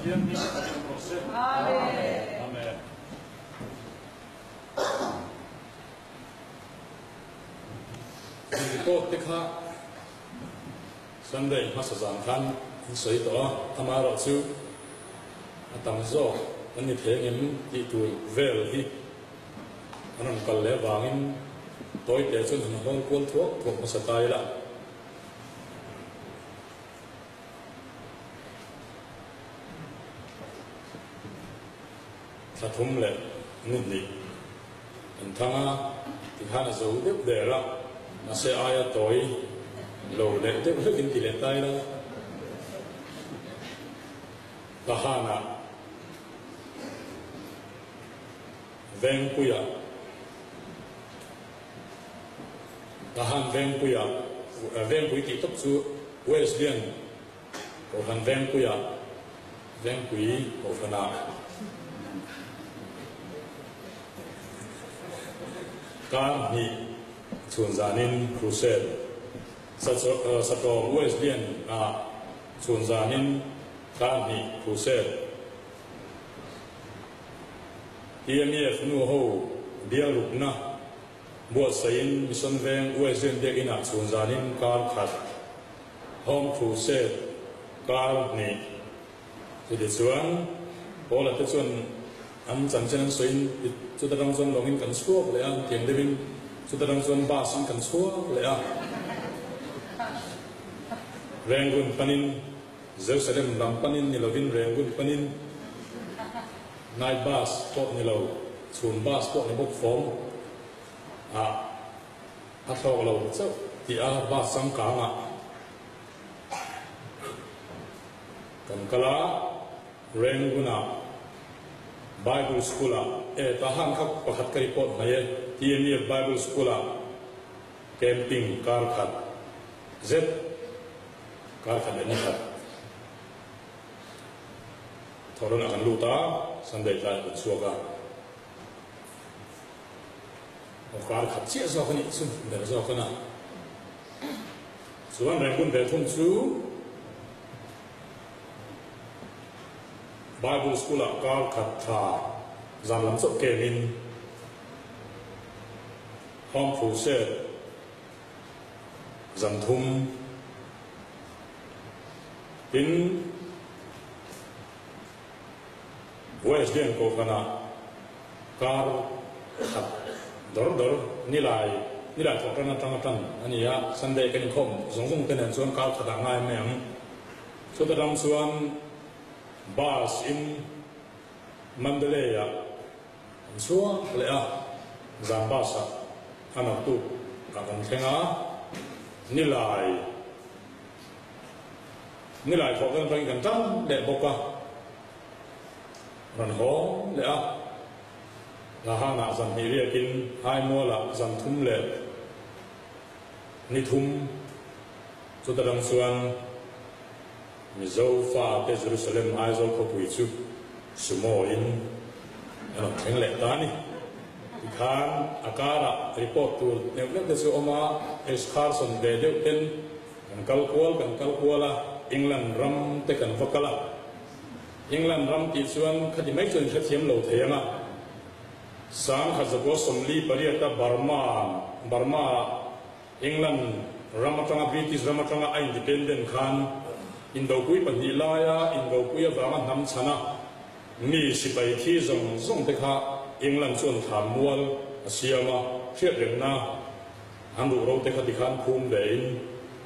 Pathian hming a tling rawh se. Amen. Amen. Report te kha Sunday hmasa zan khan an sawi tawh a, amaherawhchu a tam zawk an ni thei angem tih tur vel hi an rawn kal leh avangin tawite chuan han hawl kual thuak thuak hmasa ta ila. Thla thum leh ni hnih an thang a, tikhan a zo deuh der a, mahse aia tawi lo leh deuh hlek in ti leh ta ila. Tahanah Vengpuia Tahan Vengpuia Vengpui tih tawp chu Wesleyan Kohhran Vengpuia Vengpui Kohhranah Kar hnih chhun zanin Crusade Satlawm Wesleyan ah chhun zanin Kar hnih Crusade TMEF nu ho bial rukna buatsaihin Mission Veng Wesleyan Biakinn ah chhun zanin kar khat Home Crusade kar hnih. Chutichuan Paula te chuan an chanchin an sawiin chuta tang chuan lawngin kan chhuak leh a, tiang deuhin chuta tang chuan bus in kan chhuak leh a. Rangoon panin Jerusalem lam panin ni lovin Rangoon panin night bus pawh ni lo, chhun bus pawh ni bawk fawm ah a thlawk lo chauh tih a bus changkang ah kan kal a, Rangoon ah Bible School ah e tahan kha pakhat ka report mai e, TMEF Bible School ah camping kar khat zet Kar khat leh ni khat thawhrawnah kan lut a, Sunday tlaiah kan chhuak a. Aw kar khat chiah zawk a nih chu ber zawk a na. Chuan Rangoon ve thung chu Bible School ah kar khat tha zan lam chauh kemin Home Crusade Zan thum tin Wesleyan Kohhranah kar khat dawr dawr nilai nilai thawh tan atang a tan a ni a, Sunday kan inkhawm zawng zawng te nen chuan kar khat ah ngai mai ang. Chuta tang chuan bus in Mandalay ah An chhuak leh a, zan bus ah a naktuk ah kan thleng a, nilai nilai thawh kan atangin kan tan leh bawk a, rawn haw leh a, Nahan ah zan hnih riakin Haimual ah zan thum leh ni thum chuta dang chuan Mizo fate Jerusalem Aizawl khawpui chu Sumo in an rawn thleng leh ta a ni. Tikhan a karah report tur neuh neuh te chu awm a, Excursion ve deuh ten kan kal kual kan kal kual a, England ram te kan va kal a. England ram tih chuan khati mai chuan hrethiam lo thei ang a, 1948 a Burma Burma England ram atanga British ram atanga a independent khan Indopui pahnih laia Indopui avanga hnam chhana mi sipai thi zawng zawng te kha England chuan thlan mual a siam a, hriatrengna an ruh ro te kha tikhan phum ve in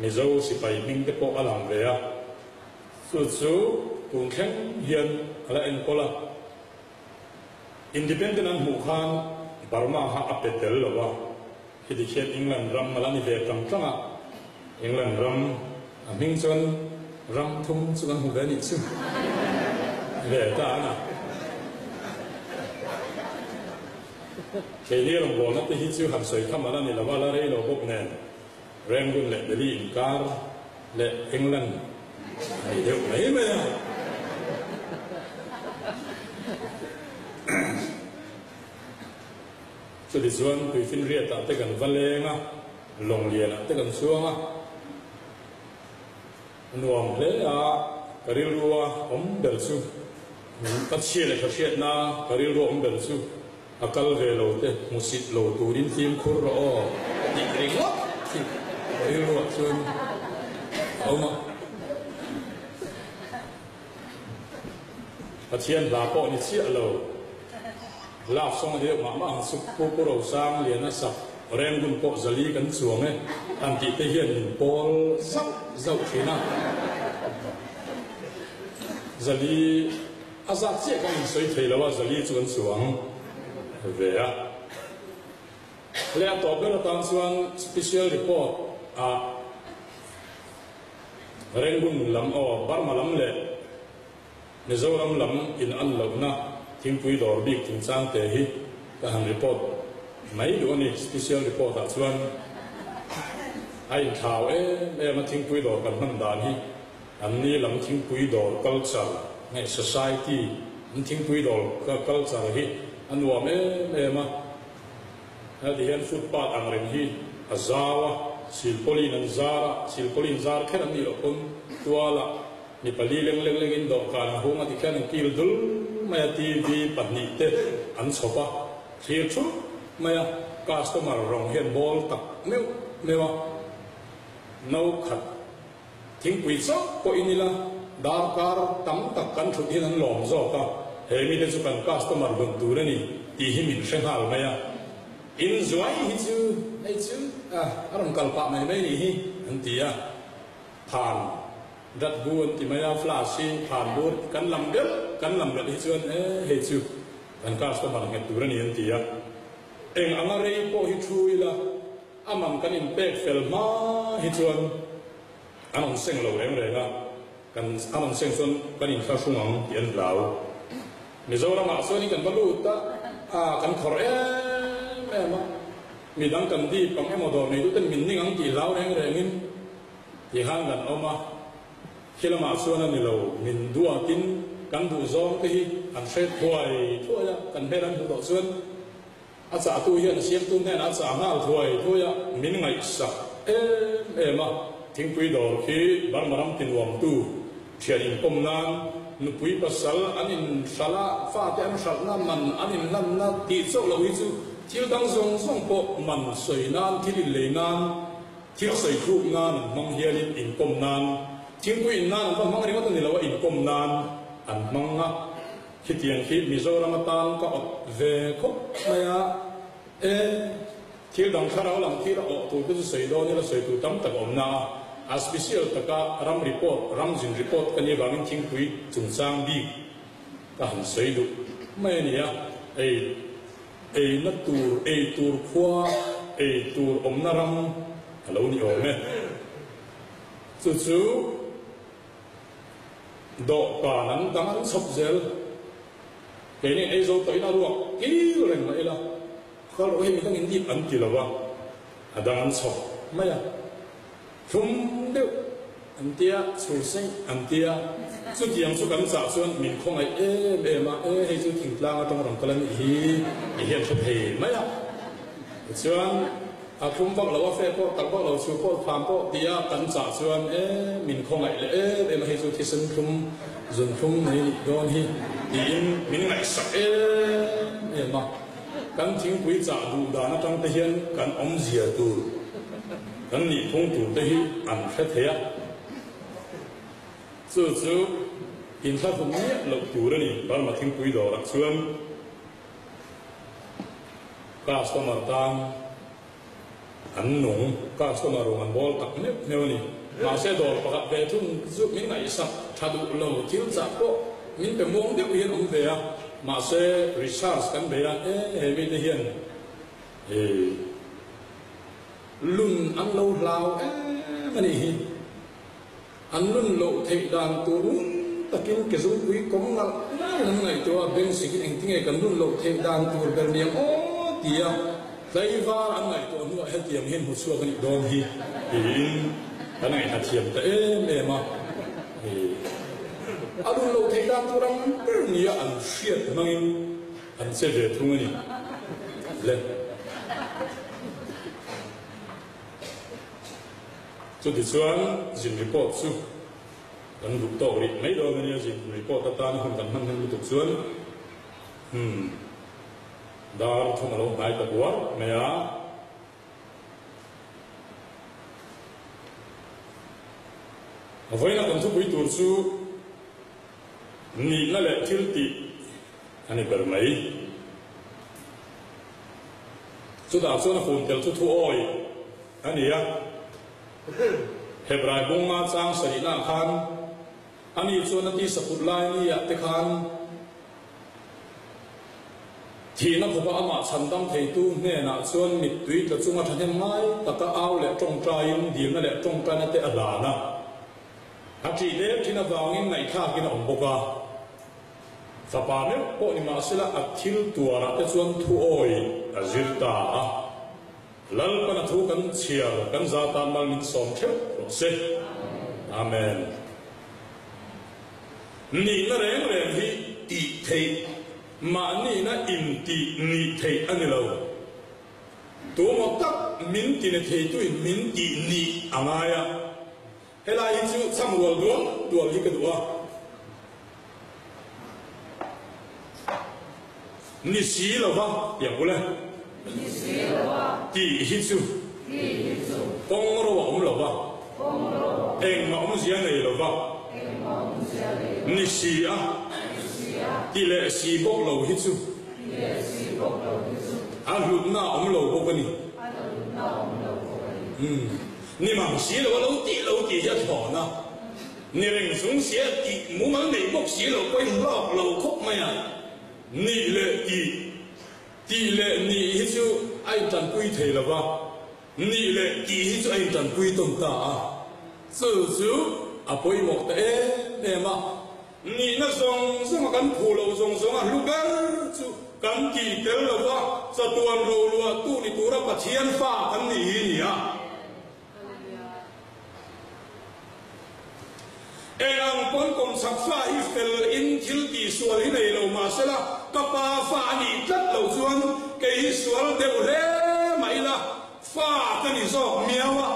Mizo sipai hming te pawh a lang ve a, chu chu tun thleng hian a la enkawl a. Independent an hmuh khan Burma kha a pe tel lo a. Heti khian England ram a la ni ve tang tang a, England ram a hming chuan ram thum chu kan hmu ve a nih chu ve ta a na. Keini rawngbawlna te hi chu han sawi tham a la ni lo a, la rei lo bawk nen Rangoon leh Delhi inkar leh England a ni deuh mai mai a. Chutichuan Tuifinriatah te kan va leng a, Lawnglianah te kan chuang a, a nuam hle a, ka rilrua awm ber chu. Ka chhia leh ka hriatna ka rilru awm ber chu a kal ve lo te hmusit lo turin fimkhur rawh aw tih ringawt hi ka rilruah chuan a awm a. Pathian hla pawh ni chiah lo. Love song a ni deuh mah mah ang chu Pu Pu Rosang Liana sak Rengun pawh zali kan chuang e han tih te hian min pawl zauh zauh thin a. Zali a zat chiah kan insawi thei lo a, zali chu kan chuang ve a. Leh a tawp ber atan chuan special report ah Rengun lam aw Burma lam leh Mizoram lam in an lohna thingpui dawr bik chungchang te hi ka han report mai duh a ni. Special report ah chuan a inthlau em em a thingpui dawr kan hman dan hi an ni lam thingpui dawr culture nge society an thingpui dawr culture hi a nuam em em a. Heti hian footpath ang reng hi a zau a, silpawlin an zar a, silpawlin zar kher an nih loh pawn tualah Mi pali leng leng lengin dawhkan a hung a tikhian an kil dul mai a, TV pahnih te an chhawp a, thlir thup mai a, customer rawng hian bawl tak meuh meuh a, no khat thingpui chauh pawh in ila darkar tam tak kan thut hian an lawm zawk a, he mite chu kan customer hlun tur a ni tih hi min hre nghal mai a, in zuai hi chu hei chu a rawn kal pah mai mai nih hi an ti a. Phan dat bu an ti mai a, flash hi phan bur kan lam belh kan lam belh hi chuan e hei chu kan customer nghet tur a ni an ti a. Eng anga rei pawh hi thu ila a man kan in pek fel hma hi chuan an rawn seng lo reng reng a, kan a rawn seng chuan kan in thlahrung ang tih an hlau. Mizoram ah chuan in kan va lut a, a kan khawrh em em a, midang kan dip ang emaw dawr nei duh ten min ning ang tih hlau reng reng in Tihan kan awm a, khi lamah chuan a ni lo, min duatin kan duh zawng te hi an hre thuai thuai a, kan hmel an hmuh tawh chuan a chahtu hian a siamtu hnenah a chah nghal thuai thuai a, min ngaihsak em em a. Thingpui dawr khi Burma ram tinuamtu thian inkawm nan nupui pasal an inhralh a, fate an hralhna man an inlanna tih chauh loh hi chu thil dang zawng zawng pawh man sawi nan thil inlei nan Thil sawi thluk nan an hmang hialin inkawm nan, thingpui in nan an va hmang ringawt a ni lo a, inkawm nan an hmang a. Khitiang khi Mizoram atan ka awt ve khawp mai a, e, thil dang thlarau lam thil a awh tur te chu sawi dawn ila sawi tur tam tak a awm na a, a special taka ram report, ram zin report ka nih avangin thingpui chungchang bik ka han sawi duh mai a ni a, ei. Eina tur, ei tur khua, ei tur awmna ram a lo ni awm e. Chu chu dawhkan an dang an chhawp zel. Keini ei zo tawhin a ruak kil reng mah ila, kal rawh hei midang in dip an ti lo a, a dang an chhawp mai a. Thlum deuh an tia, chhur seng an tia. Chutiang chu kan chah chuan min khawngaih em em a, e hei chu thingtlang atang rawn kal a nih hi ti hian hre thei mai a. Tichuan a thlum vak lo a, fe pawh tak vak lo, chhur pawh thlam pawh tia kan chah chuan e min khawngaih leh em em a, hei chu thisen thlum, zun thlum nei nih dawn hi tiin min ngaihsak em em a. Kan thingpui chah duh dan atang te hian kan awmzia tur. Kan nihphung tur te hi an hre thei a, chu chu inthlahrun miah loh tur a ni. Burma thingpui dawrah chuan customer tan an nung, customer rung an bawl tak meuh meuh a ni. Mahse dawr pakhat ve thung chu min ngaihsak tha duh lo, thil chah pawh min pe muang deuh hian awm ve a, mahse research kan bei a, e he mite hian e. Lun an lo hlau em a nih hi. An lun loh theih dan tur ngun takin ke zungpui kawm nalh nalhin an ngaihtuah a, beng sikin engtinge kan lun loh theih dan tur ber niang aw tia tlaivar an ngaihtuah hnuah hetiang hian hmu chhuak a nih dawn hi tiin kan ngaihhla thiam ta em em a. A lun loh theih dan tur ang ber nia an hriat hmangin An che ve thung a ni le. Chutichuan zin report chu Kan duh tawk rih mai dawn a nia zin report atana hun kan hman hnem lutuk chuan umm dar thum a lo hnai ta buar mai a. A vawiina kan thupui tur chu nihna leh thil tih a ni ber mai. Chutah chuan a fun tel chu thu awih a ni a. Hebrai bunga chang sarihnaah khan ani chuan a tisa put lai niah te khan thihna khawpa amah chhandam theitu hnenah chuan mittui tla chunga thahnem ngai taka au leh tawngtaiin dilna leh tawngtaina te a hlan a. A ṭih deuh thin avangin ngaihthlakin a awm bawk a. Fapa meuh pawh ni mahsela a thil tuarah te chuan thuawi a zir ta a. Lalpan a thu kan chhiar kan za tan mal min sawm theuh rawh se. Amen. Nihna reng reng hi tih theih, mahnihna intih nih theih a ni lo. Tumaw tak min tine theituin min tih nih a ngai a. Helai hi chu chham rual dual dual hi ka duh a. Ni si lo va ti ang ule. Ni si lo va. Tih hi chu. Tih hi chu. Kawng ro a awm lo va. Kawng ro a awm. Engmah awmzia nei lo va. Engmah awmzia nei lo. Ni si a. Ni si a. Ti leh si bawk lo hi chu. Ti leh si bawk lo hi chu. A hlutna a awm lo bawk a ni. A hlutna a awm lo bawk a ni. Umm. Ni mang si lo a lo tih lo tih hi a thlawn a. Ni reng chung si a tih mumal nei bawk si lo pawhin hlawk lo khawp mai a, nih leh tih, tih leh nih hi chu a intanpui thei lo va, nih leh tih hi chu a intanpui tawn ta a, chu chu a pawimawh ta em em a, nihna zawng zawnga kan phu loh zawng zawnga hlu ber chu kan tih tel lo va, chatuan roluahtu ni tura Pathian fa kan nih hi ni a. Eng ang pawn kawmchhak fa hi fel in thil tih sual hi nei lo mahsela ka pa fa a nih tlat loh chuan kei hi sual deuh hle mah ila fa ka ni zawk miau a.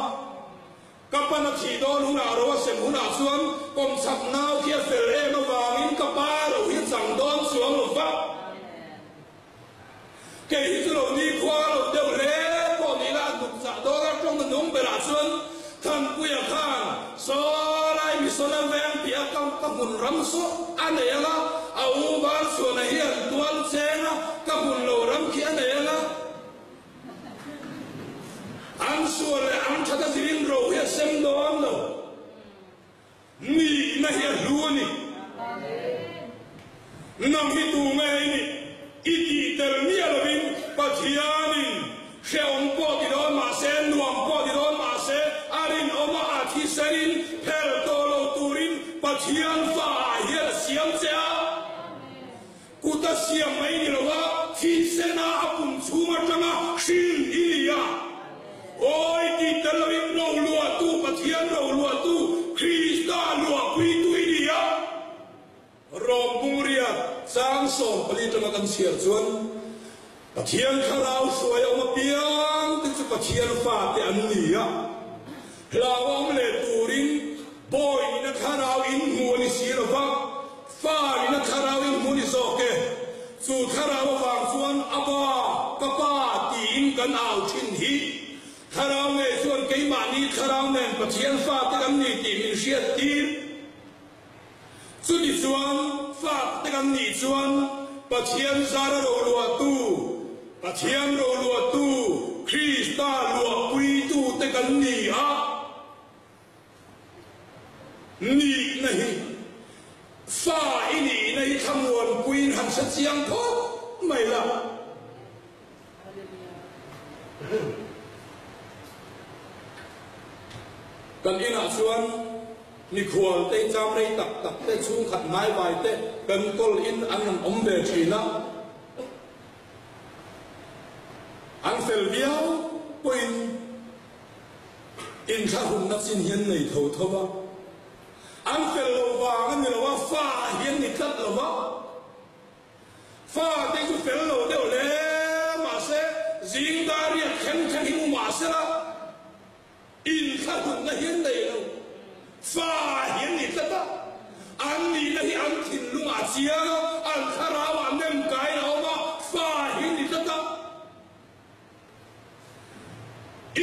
Ka pan a thih dawn hunah ro a sem hunah chuan kawmchhak nau khi a fel em avangin ka pa ro hi a chang dawn chuang lo va. Kei hi chu lo nikhua lo deuh hle pawh ni ila a hnuk chah dawn a, tawng nung berah chuan Thanpuia khan sawlai misona veng tih a kam ka hmun ram saw a nei ang a, a u Varchhuana hian tual cheng a ka hmun lo ram khi a nei ang a, an sual leh an that a zirin ro hi a sem dawn lo. Nihna hi a hlu a ni. Nang hi tu nge i nih? I tih tel miah lovin Pathianin hrehawm pawh ti dawn mah se, nuam pawh ti dawn mah se, a rinawma a thisenin phel tawh lo turin Pathian faah hian a siam che a. Kut a siam mai ni lo a, thisena a pum chhung atanga hrin i ni a. Awi tih tel loin roluahtu Pathian roluahtu Krista luahpuitu i ni a. Rom bungria chang 14 atanga kan chhiar chuan Pathian thlarau hruai a awm apiang te chu Pathian fate an ni a. Hlau a awm leh turin bawi nina thlarau in hmu a ni si lo va, fa nina thlarau in hmu a ni zawk e. Chu thlarau avang chuan Abba, ka Pa tiin kan au thin hi. Thlarau ngei chuan keimahni thlarau nen Pathian fate kan ni tih min hriattir. Chutichuan, fate kan nih chuan Pathian zara roluahtu, Pathian roluahtu, Krista luahpuitute kan ni a. Nihna hi, fa i nihna hi thlamuanpuiin han hre chiang phawt mai la. Kan inah chuan mikhual te, cham rei tak tak te, chhungkhat hnaivai te kan kawl in an rawn awm ve thin a. An fel viau pawhin inthlahunna chin hi an nei tho tho va. An fel lo vang a ni lo a, fa hi an ni tlat lo va. Fate chu fel lo deuh hle mahse zing dar riat thleng thleng hi mu mahsela inthlahrunna hi an nei lo. Fa hi an ni tlat a. An nihna hi an thinlungah a chiang a, an thlarauah nem kaiin a awm a, fa hi ni tlat a.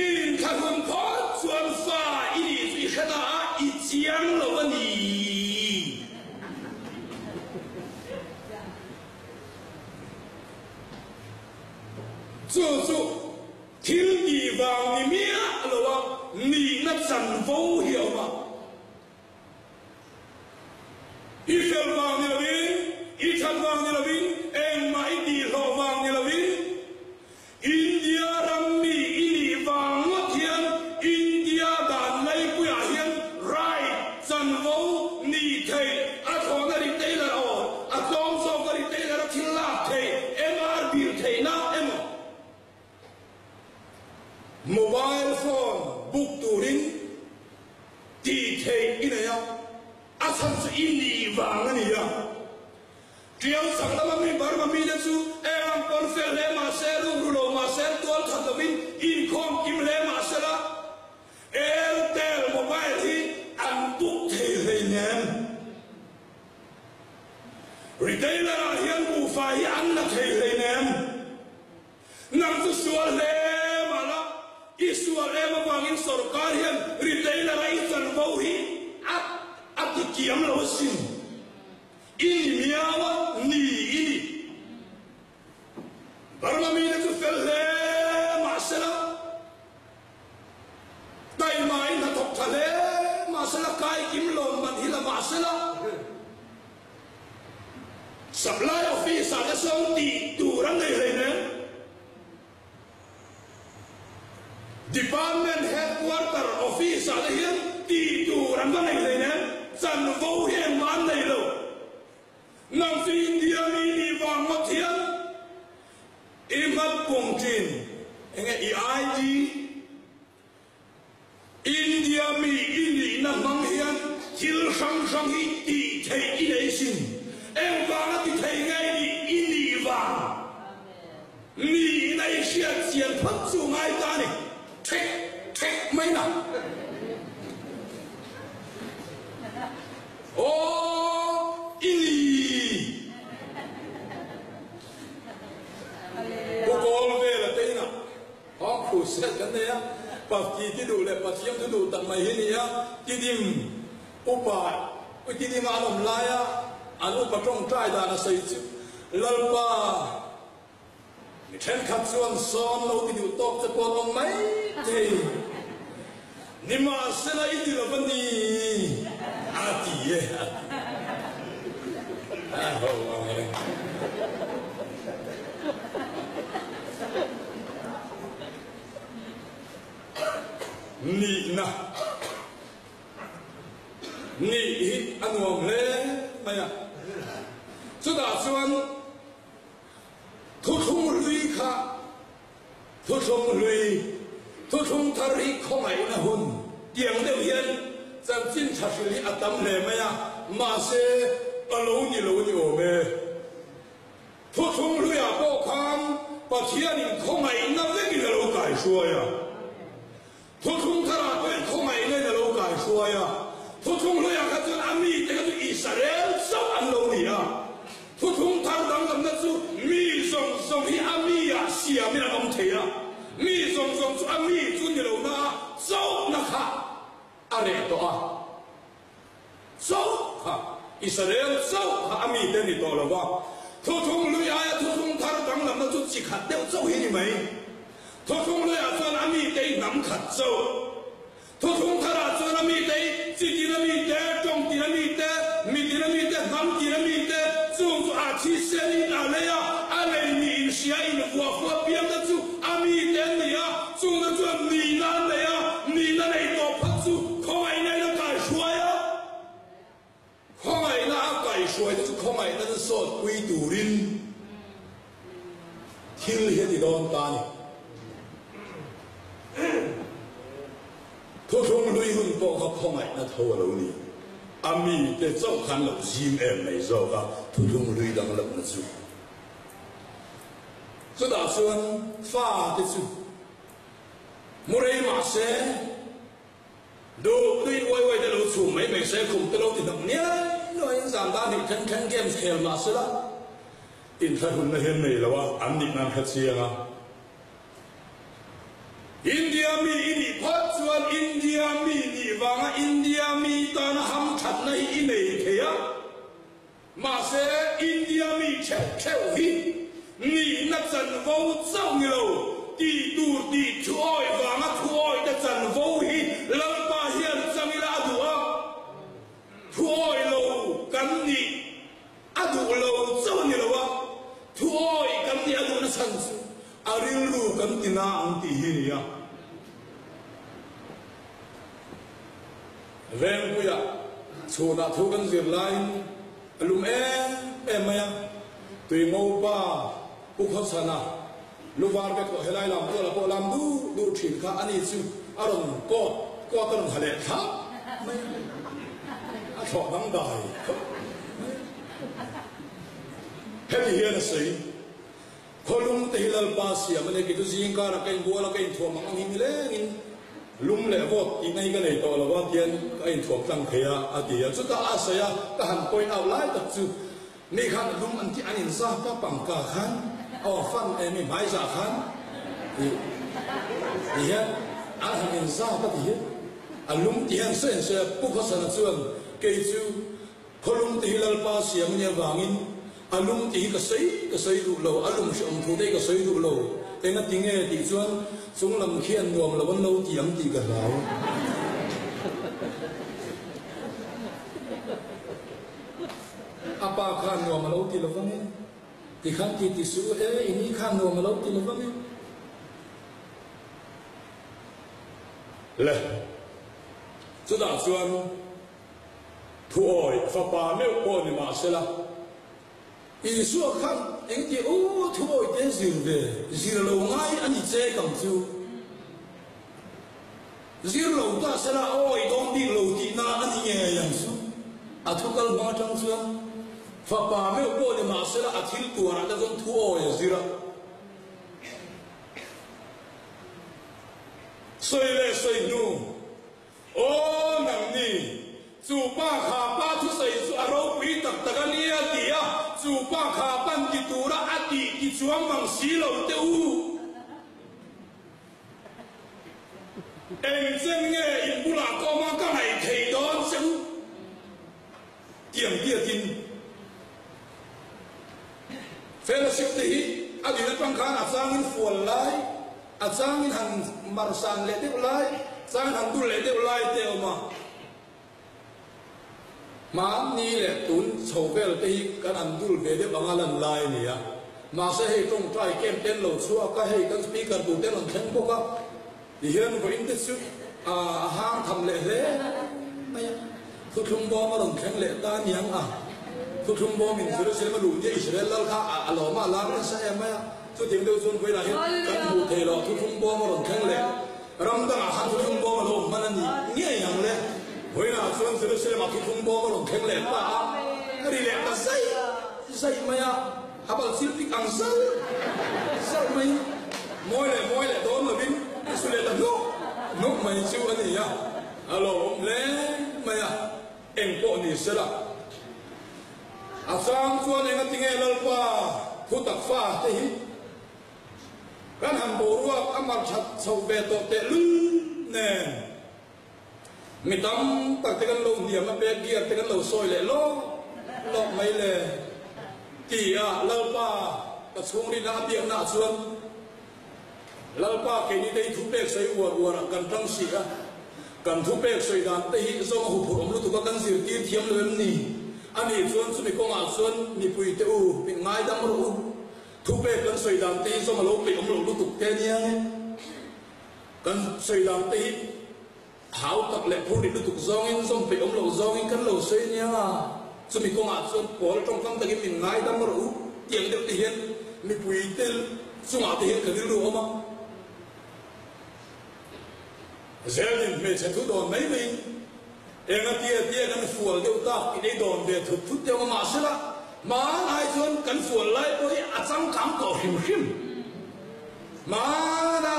I inthlahlun phawt chuan fa i nih chu i hre ta a, i chiang lo a ni. Chu chu thil tih vang ni miah lo a, nihna chanvo hi a awm a. I fel vang ni lovin, i that vang ni lovin, engmah i tihhlawh vang ni lovin, India ram mi i nih vang ngawt hian India dan laipuiah hian right, chanvo, nih theih, a thlawhna retailer aw, a tlawm zawka retailer a thil lak theih, MR bir theihna emaw, Mobile phone book turin tih theih i nei a, a chhan chu i nih vang a ni a. Tiau chak lama mi Burma mite chu eng ang pawn fel hle mah se, rukru lo mah se, tual that lovin inkhawm kim hle mah se la, Airtel mobile hi an book thei hleinem. Retailer ah hian buhfai hi an la thei hleinem. Nang chu sual hle mah la, i sual em avangin sorkar hian retailer a i chanvo hi a a ti kiam lo asin. I ni miau a, ni i ni. Burma mite chu fel hle mah sela, taima in hnathawk tha hle mah sela, kaikim lawm man hi la mah sela, Supply Office ah te sawn tih tur an nei hleinem. Department Headquarter Office ah te hian tih tur an va nei hleinem. Chanvo hi engmah an nei lo. Nang chu India mi nih vang ngawt hian i hmat pung thin. Enge i ID? India mi i nihna hmang hian thil hrang hrang hi tih theih i nei sin. Engvanga ti thei nge i nih i nih vang? Nihna i hriat chian phawt chu ngai ta a ni. Thek thek mai na. Aw i ni. Pu Kawl vela te inah. Aw crusade kan nei a, Pafki ti duh leh Pathian thu duh tak mai hi ni a, Tidim upa Tidima an awm laia an upa tawngtai dan a sawi chu Lalpa mi thenkhat chuan sawn lo ti duh tawk che pawh an awm mai thei, nimahsela i ti lo va ni a ti e a ti. A ho ang reng. Nihna nih hi a nuam hle mai a. Chutah chuan thuthlung hlui kha thuthlung hlui, thuthlung thar hi khawngaihna hun tiang deuh hian chanchin tha hril hi a tam hle mai a, mahse a lo ni lo ni awm e. Thuthlung hluiah pawh khan Pathianin khawngaihna vekin a lo kaihruai a. Thuthlung tharah pawhin khawngaihna in a lo kaihruai a. Thuthlung hluiah kha chuan a mite kha chu Israel chauh an lo ni a. Thuthlung thar danglamna chu mi zawng zawng hi a mi-ah siamin an awm thei a. Mi zawng zawng chu a mi chu ni lohna a chauhna kha a reh tawh a. Chauh kha Israel chauh kha a mite ni tawh lo va, thuthlung hlui aia thuthlung thar danglamna chu chi khat deuh chauh hi ni mai. Thuthlung hluiah chuan a mite i hnam khat chauh. Thuthlung tharah chuan a mite i chi tin a mite, tawng tin a mite, mi tin a mite, hnam tin a mite, chung chu a thi sen in a lei a, a lei ni in hria in vuah fuah piangte chu a mite an ni a, Chungna chuan nihna an nei a, nihna nei tawh phawt chu khawngaihna in a kaihruai a. Khawngaihna a kaihruai te chu khawngaihna chu sawtpui turin thil hi a ti dawn ta a ni. Thuthlung hlui hun pawh kha khawngaihna tho a lo ni. A mite chauh khan lo zim em mai zawk a, thuthlung hlui danglamna chu. Chutah chuan fate chu mu rei mah se, duh duhin uai uai te lo chhum mai mai se, khum te lo ti hnawk niai loin zan dar hnih thleng thleng games khel mah sela inthlahrunna hian nei lo a, an nih nan hre chiang a. India mi i nih phawt chuan India mi nih vanga India mi tana hamthatna hi i nei thei a. Mahse, India mi theuh theuh hi nihna chanvo chauh ni lo, tih tur tih thu awih vanga thu awihte chanvo hi Lalpa hian chang ila a duh a, thu awih lo kan nih a duh lo chauh ni lo a, thu awih kan nih a duhna chhan chu a rilru kan ti na ang tih hi a ni a. Vengpuia chhunah thu kan zir laiin a lum em em mai a, tui ngopa Pu Khawchhana lu var vek tawh helai lam tuala pawh lam duh duh thin kha ani chu a rawn coat coat a rawn ha leh thlap mai a, a thlawh dangdai khawp mai a. Heti hian a sawi. Khawlum te hi Lalpa siam a ni, kei chu zingkarah ka inbual a, ka inthuam ang ang hi nilengin lum leh vawt tihna hi ka nei tawh lo a, tian ka inthuam tlang thei a, a ti a. Chutah a sawi a, ka han point out lai tak chu mi khan lum an tih an inzak a, pangka khan aw fan e mi hmaizah khan tih ti hian an han inzak a ti hian a lum ti hian sawi an sawi a, Pu Khawsana chuan kei chu Khawlum te hi Lalpa siam a nih avangin a lum tih hi ka sawi ka sawi duh lo, a lum hrehawm thu te hi ka sawi duh lo. Enga ti nge tih chuan chung lam khi an nuam lo an lo ti ang tih ka hlau. A pa khan nuam a lo ti lo vang e, ti khan ti ti suh u e, i ni khan nuam a lo ti lo vang e. Le, chutah chuan. Thuawi fapa meuh pawh ni mahsela, Isua khan engti u thuawi te zir ve, zir lo ngai a ni che kang chu. Zir lo ta sela awi dawn bik lo tihna a ni ngei ang chu. A thu kal hma atang chuan fapa meuh pawh ni mahsela a thil tuarah te chuan thuawi a zir a. Sawi leh sawi hnu. Aw nangni, chu pa kha pa thusawi chu a ropui tak tak a nia ti a, chu pa kha pan ti tura a tih ti chuang mang si lo teh u. Eng chen nge in bulah ka awm a ka ngaih theih dawn che u? Tiang tiakin fellowship te hi a din atang khan a changin fual lai, a changin han marsan leh deuh lai, changin han dul leh deuh lai te a awm a. Hmanni leh tun chho vel te hi kan han dul ve deuh anga lan lai a ni a. Mahse hei tawngtai camp te an lo chhuak a, hei kan speaker tur te an rawn thleng bawk a. Tihian vawiin te chu a hang tham leh hle mai a, thuthlung bawm a rawn thleng leh ta aniang a, thuthlung bawmin Jerusalem a luh nia Israel lal kha a lawm a, a lar nasa em mai a, chutiang deuh chuan vawiinah hian kan hmuh theih loh thuthlung bawm a rawn thleng leh ram dangah khan thuthlung bawm a lo awm hman a ni ngei ang le, vawiinah chuan Jerusalem ah thuthlung bawm a rawn thleng leh ta a, a ri leh ta zai zai mai a. A bal chil pik ang zalh zalh mai, mawi leh mawi leh dawn lovin a su leh ta hnuk hnuk mai chu a ni a, a lawmawm hle mai a, eng pawh ni sela. A chang chuan engatinge Lalpa thutak fa te hi kan han boruak a mar that chhoh ve tawh tehlul nen mi tam tak te kan lo hniam a pek gear te kan lo sawi leh lawk lawk mai le ti a Lalpa ka chhungrina a biakna ah chuan Lalpa keini te hi thu pek sawi uar uar ah kan tang si a kan thu pek sawi dan te hi zawng a huphurh awm lutuk a kan zirtir thiam lo em ni anih chuan chumi kawngah chuan mipui te u min ngaidam rawh u thu pek kan sawi dan te hi zawng a lo peih awm loh lutuk te nia nge. Kan sawi dang te hi hau tak leh phur nih lutuk zawngin zawm peih awm loh zawngin kan lo sawi nia. Chumi kawngah chuan pawl tawngkam takin min ngaidam rawh u tiang deuh te hian mipui te chungah te hian ka rilru a awm a. Zeldin hmeichhe thu dawn mai maiin enga tia tia kan fual deuh tak in ei dawn ve thut thut deuh a mahsela hmanai chuan kan fual lai pawh hi a changkang tawh hrim hrim. Hmana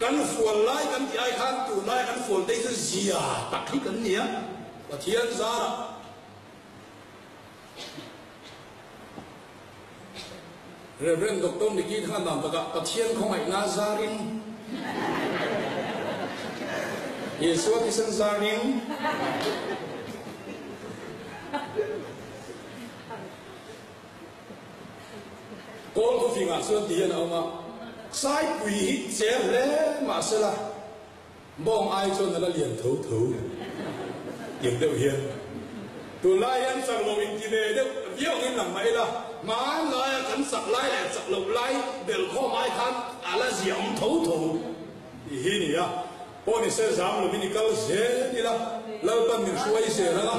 kan fual lai kan tih ai khan tunlai kan fual te hi chu zia tak hi kan ni a, Pathian zarah. Rev. Doctor Nicky khan dan takah Pathian khawngaihna zarin Isua thisen zarin Kawl khawfingah chuan ti hian a awm a, Saipui hi cher hle mahsela Bawng ai chuan a la lian tho tho tiang deuh hian tunlai hian chak lo inti ve deuh viau angin lang mah ila, hmanlaia kan chak lai leh chak loh lai belhkhawm ai khan a la ziahawm tho tho tih hi ni a, pawh ni se zam lovin i kal zel ila, Lalpan min hruai zel ang a,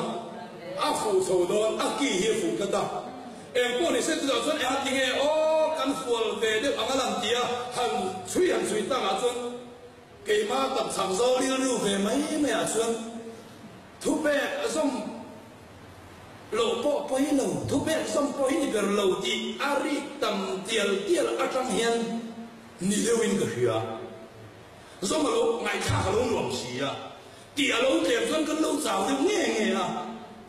a fuh chho dawn, a ki hi a fuh tlat a, eng pawh ni se chutah chuan engah tinge aw kan fual ve deuh ang a lang tia han chhui han chhui takah chuan Keimah tak chak zo rilru ve mai maiah chuan thupek a zawm loh pawh pawi lo, thupek zawm pawh hi ni ber lo tih a rik tam tial tial atang hian ni deuhin ka hria. Zawm a lo ngaihthlak a lo nuam si a, tih a lo tlem chuan kan lo chau deuh nge nge a,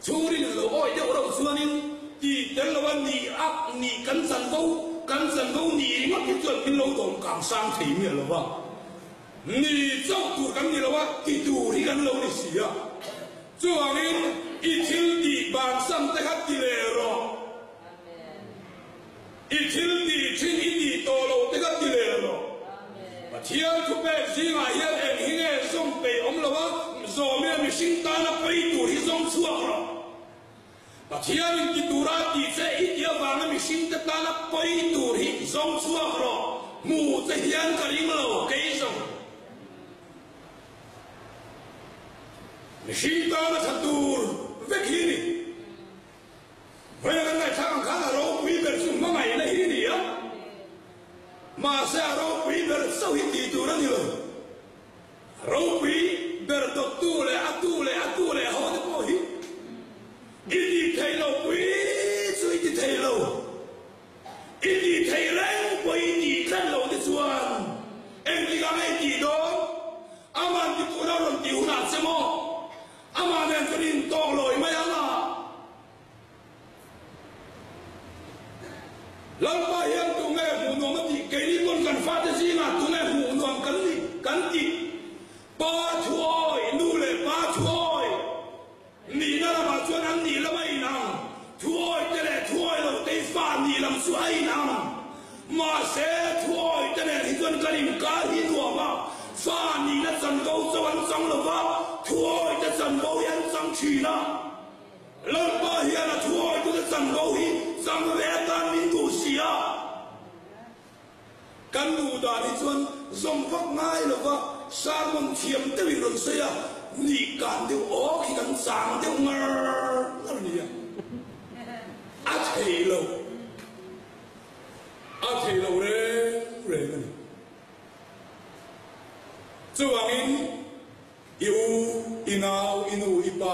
chhungril lo awih deuh reuh chuanin tih tel loa nih ak nih kan chanvo kan chanvo nih ringawt hi chuan min lo dawm kang sang thei miah lo va. Ni chauh tur kan ni lo a, ti tur hi kan lo ni si a. Chuvangin i thil tih bansan te kha ti leh rawh. I thil tih thin i tih tawh loh te kha ti leh rawh. Pathian thupek zingah hian eng hi nge zawm peih awm lo a, zawmia mihring tana pawi tur hi zawm chhuak rawh. Pathianin ti tura tih che i tih avanga mihringte tana pawi tur hi zawng chhuak rawh, hmu che hian ka ring lo, kei zawng. Mihring tana tha tur vek hi ni. Vawiin kan ngaihthlak ang khan a ropui ber chu hmangaihna hi ni a, mahse a ropui ber chauh hi tih tur a ni lo. Ropui ber dawttu leh a tu leh a tu leh ho te pawh hi i tih theih lo pui chu i ti thei lo. I tih theih reng pawh i tih tlat lo te chuan engtikah nge i tih dawn? Aman ti tura rawn tih hunah che maw? Amah nen chuan i intawk lawi mai ang a. Lalpa hian tunge hmuh nuam a tih? Keini pawn kan fate zingah tunge hmuh nuam kan nih kan tih? Pa thuawi, nu leh pa thuawi nihna lamah chuan an nih lam a inang. Thuawi te leh thuawi lo te hi fa nih lam chu a inang. Mahse, thuawi te nen hi chuan kan inkar hi nuam a, fa nihna chanvo chauh an chang lo va, thuawi te chanvo hi an chang thin a. Lalpa hian a thuawitute chanvo hi chang ve atan min duh si a, kan duh dan hi chuan zawm vak ngai lo va, sermon thiam deuhin rawn sawi a, nih kan deuh awk hi kan chang deuh ngar ngar nia, a thei lo, a thei lo reng reng a ni. Chuvangin. I u, i nau, i nu, i pa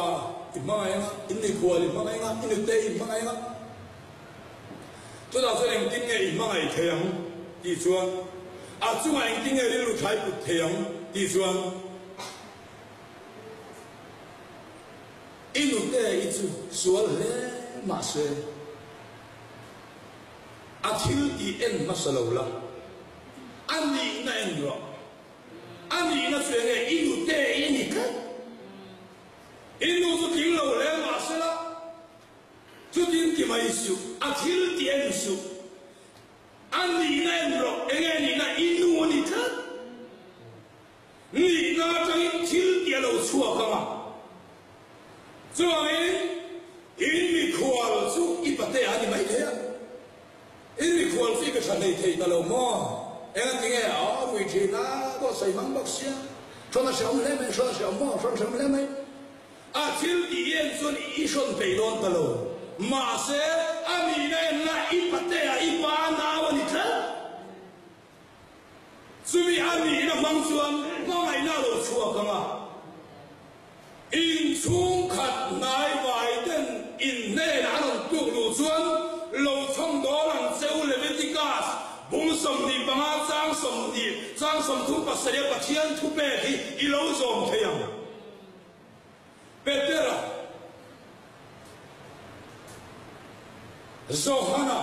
i hmangaih ang a, in mikhual i hmangaih ang a, i nute i hmangaih ang a. Chutah chuan engtin nge i hmangaih thei ang tih chuan, a chungah engtin nge rilru thlai put thei ang tih chuan, i nute i chu sual hle mah se, a thil tih en hmasa lo la, a nihna en rawh. A nihna chu enge i nute i ni tlat. I nu chu tling lo hle mahsela chutin ti mai suh, a thil ti en suh. A nihna en rawh, enge nihna i nu a ni tlat. Nihna atangin thil ti a lo chhuak ang a. Chuvangin in mikhual chu i patea a ni mai thei a. I mikhual chu i ka tha hlei thei ta lo maw? Engati nge a rui thin a, dawt sawi hmang bawk sia. Hrawn a hreawm hle mai, hrawn a hreawm maw? Hrawn hreawm hle mai. A thil tih i en chuan i hrawn peih dawn ta lo. Mahse, a nihna en la i patea i pa nau a ni tlat. Chumi a nihna hmang chuan hmangaihna a lo chhuak ang a. Inchhungkhat hnaivai ten inhnenah an rawn tluk luh chuan lo chhawm dawn ang che u Leviticus bung 25 chang 20 chang 37 a Pathian thupek hi i lo zawm thei ang. Petera. Johana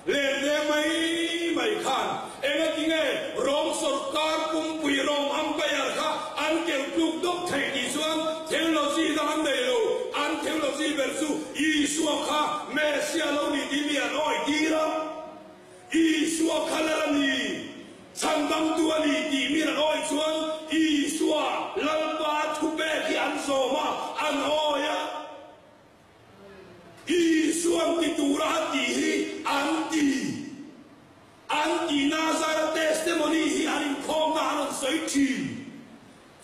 lente mai mai khan engatinge Rom sawrkar pumpui Rom Empire kha an keuh tluk dawp theih tih chuan theology dang an nei lo, an theology ber chu Isua kha Messiah lo ni tih mi an awih tir a, Isua kha lal a ni, chhandamtu a ni tih mi an awih chuan Isua Lalpa thupek hi an zawm a, an awih a. Isuan ti tura a tih hi an ti. An tih Nazara testimony hi an inkhawmna an rawn sawi thin.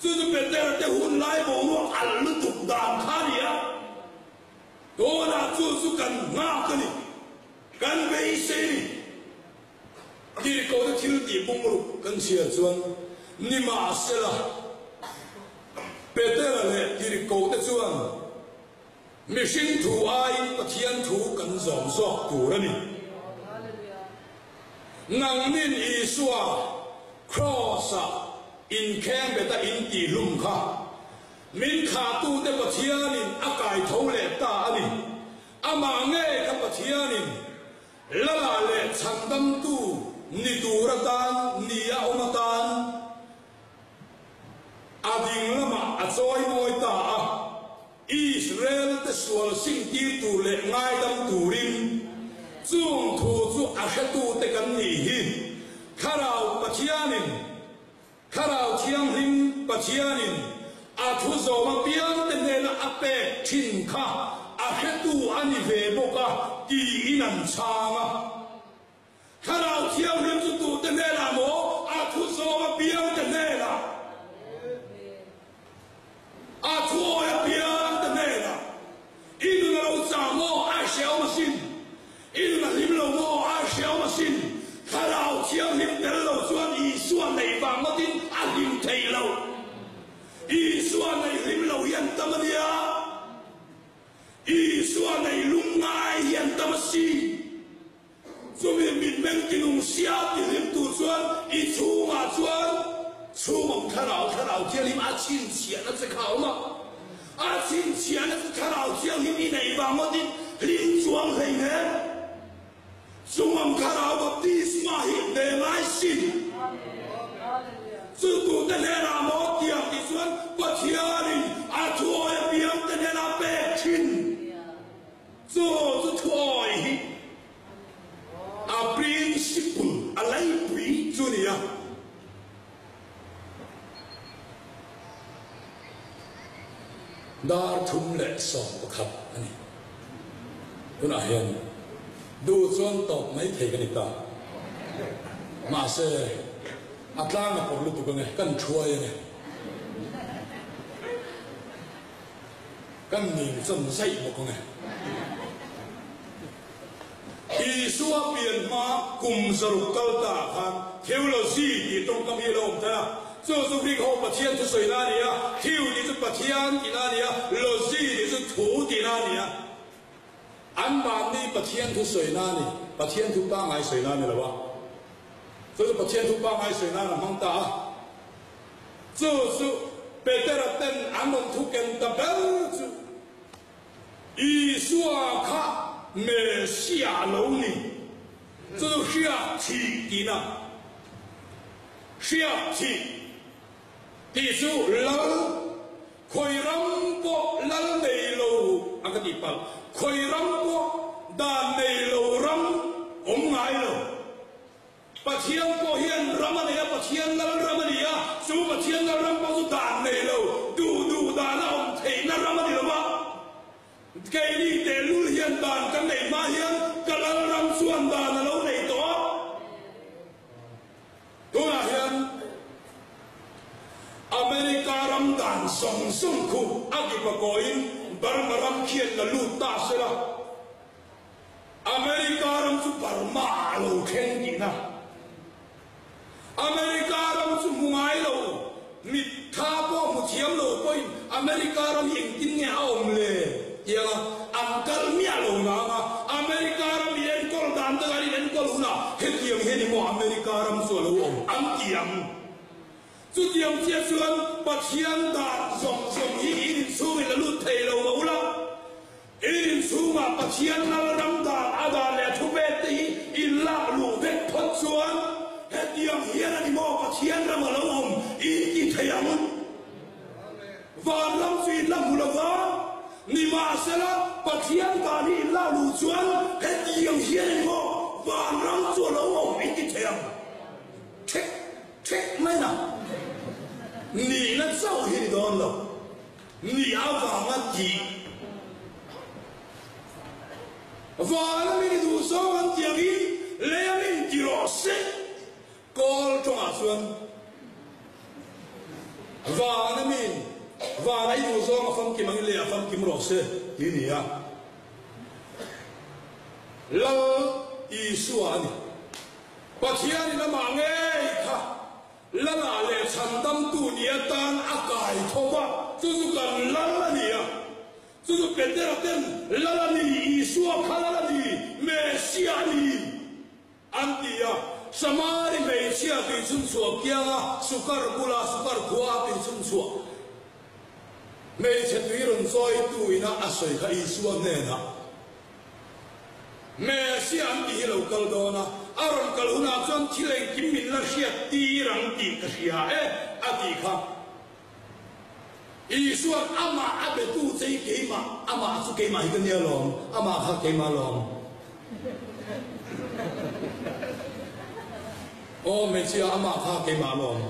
Chu chu Petera te hun lai boruak alh lutuk dan kha a ni a. Tunah chu chu kan nghak a ni. Kan beisei a ni. Tirhkohte thil tih bungruk kan chhiar chuan nimahsela Petera leh tirhkohte chuan mihring thu aiin Pathian thu kan zawm zawk tur a ni. Nangnin Isua Kraws-ah inkhengbeta intihlum kha min khahtute Pathianin a kaitho leh ta a ni. Amah ngei kha Pathianin Lala leh chhandamtu ni tur atan ni a awm atan a ding lamah a chawi mawi ta a, Israel te sual sintir tur leh ngaidam turin chung thu chu a hretute kan nih hi Thlarau Pathianin Thlarau Thianghlim Pathianin a thu zawm apiangte hnena a pek thin kha a hretu a ni ve bawk a tiin an chhang a. Thlarau Thianghlim chu tute hnenah maw a thu zawm apiangte hnenah? A thu awi apiangte hnenah i nun a lo chah maw a hreawm asin, i nun a hlim lo maw a hreawm asin, Thlarau Thianghlim tel lo chuan Isua nei vang ngawtin a hlim theih lo. Isua nei hlim lo hi an tam a nia. Isua nei lungngai hi an tam asin. Chumi mitmeng tinung sia tihlim tur chuan i chhungah chuan chhungawm thlarau, thlarau thianghlim a chhinchhiahna che kha a awm a. A chhinchhiahna chu thlarau thianghlim i neih vang ngawtin hlim chuang hlei hmel. Chungawm thlarau baptisma hi ve ngai sin. Chu tute hnenah maw tiang tih chuan Pathianin a thuawi apiangte hnenah pek thin. Chu chu thuawi hi a principle, a leipui chu a ni a. Dar 31 a ni. Tunah hian duh chuan tawp mai thei ka ni ta. Mahse, a tlang a pawr lutuk ange, kan thuai ange. Kan ning chuan zaih bawk ang e. Isua pian hma kum zaruk kal ta ah khan theology tih tawngkam hi a lo awm thar a. Chu chu Greek ho Pathian thusawina a ni a, theo tih chu Pathian tihna a ni a, logy tih chu thu tihna a ni a. Anmahni Pathian thusawina a ni, Pathian thu pangngai sawina a ni lo a. Chu chu Pathian thu pangngai sawina an hmang ta a. Chu chu Petera ten an rawn thu ken ta ber chu Isua kha Messiah lo ni. Chu chu hriak thih tihna. Hriak thih tih chu lal, khawi ram pawh lal nei lo a ka tih palh, khawi ram pawh dan nei lo ram awm ngai lo. Pathian pawh hian ram a nei a, Pathian lal ram a ni a, chu Pathian lal ram pawh chu dan nei lo, duh duh dan a awm theihna ram a ni lo va. Keini tehlul hian dan kan neih hma hian ka lal ram chuan dan a lo nei tawh a. Tunah hian America ram dan zawng zawng khu a kipa kawiin Burma ram khian la lut ta sela, America ram chu Burma ah a lo thleng tihna. America ram chu hmu ngai lo, mittha pawh hmu thiam lo pawhin America ram hi engtin nge a awm le tianga an kal miah lo nang a, America ram i enkawl dan te kan inenkawl hunah hetiang hian emaw America ram chu a lo awm an ti ang. Chutiang chiah chuan Pathian dan zawng zawng hi in inchhungin la lut thei lo mah ula, In inchhungah Pathian lal ram dan a dan leh Pathian ram a lo awm in ti thei ang. Vanram chu in la hmu lo va, nimahsela Pathian dan hi in lak luh chuan hetiang hian engmaw vanram chu a lo awm in ti thei ang. Ṭhek ṭhek mai na nihna chauh hi ni dawn lo, nih avanga tih. Vana min i duh zawng an ti angin leia min ti rawh se. Kawl tawngah chuan Vana min vana i duh zawng a famkim angin leiah famkim rawh se ti a ni a. Lal Isua a ni. Pathianin amah ngei kha Lala leh chhandamtu ni atan a kai tho va, chu chu kan Lal a ni a. Chu chu Petera ten Lal a ni, Isua kha Lal a ni, Messia a ni an ti a. Samari hmeichhia tui chhunchhuah kianga Sukar bula Sukar khua a tui chhunchhuah hmeichhe tui rawn chawitu ina a sawi kha Isua hnenah Messia an tih hi lo kal dawn a, a rawn kal hunah chuan thil engkim min la hriat tir ang tih ka hria e, a tih kha. Isua'n amah a betu che hi keimah, amah chu keimah hi ka nia lawm, amah kha keimah lawm. Aw hmeichhia, amah kha keimah lawm.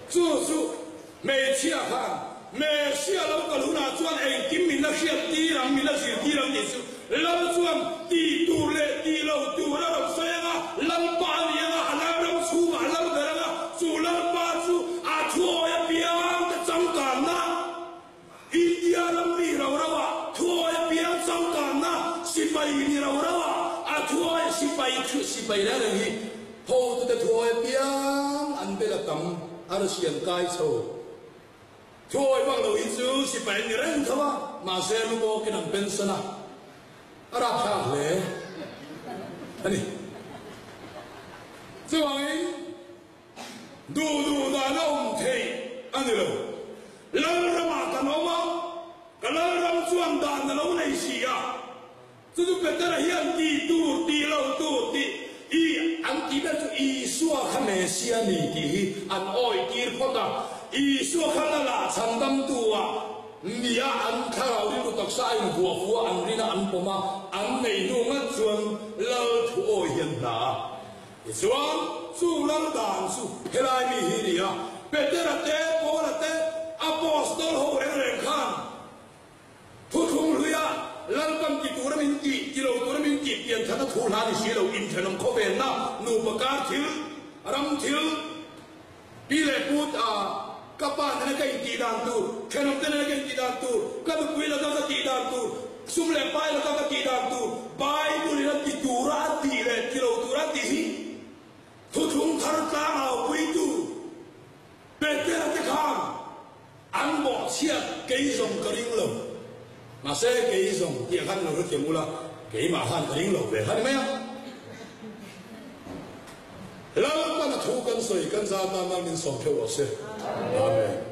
Chu chu hmeichhia khan Messia lo kal hunah chuan engkim min la hriat tir ang, min la zir tir ang tih chu Lal chuan tih tur leh tih lo tur a rawn sawi ang a, Lalpa a ni ang a, a Lalram chhungah a lal ber ang a, chu Lalpa chu a thuawi apiang te changkanna, India ram mi ro ro ah thuawi apiang changkanna, sipai mi ro ro ah a thuawi sipai sipai reng reng hi hotute thuawi apiang an bel a tam a Russian kai chho. Thuawi vak lo hi chu sipai an ni reng tho a, mahse lu bawkin an pension a, a rapthlak hle a ni. Chuvangin duh duh dan a awm theih a ni lo. Lalramah kan awm a, ka Lalram chuan dan a lo nei si a. Chu chu Petera hian tih tur, tih lo tur tih i an tih ber chu Isua kha Messia ni tih hi an awih tir phawt a. Isua kha Lala chhandamtu ah nia an thlarau rilru taksa a invuah fuh a, an rin a, an pawm a, an nei hnu ngat chuan Lal thu awi hi an hna a. Tichuan, chu Lal dan chu helai mi hi ni a, Petera te, Paula te, Apostol ho reng reng khan, Thuthlung hluia Lalpan ti tura min tih, ti lo tura min tih pian thatna thu hla ni si lo, inthenawm khawvelna, nupa kar thil, ram thil, pi leh pu ta, ka pa nena ka intih dan tur, thenawm te nena ka intih dan tur, ka nupui laka ka tih dan tur, sum leh pai laka ka tih dan tur, Bible in a ti tura a tih leh ti lo tura a tih hi thuthlung thar tlangaupuitu Petera te khan an bawhchhiat kei zawng ka ring lo. Mahse kei zawng tih khan lo hrethiam ula, keimah khan ka ring lo ve kha ni mai a. Lalpan a thu kan sawi kan za tan mal min sawm theuh rawh se. Amen.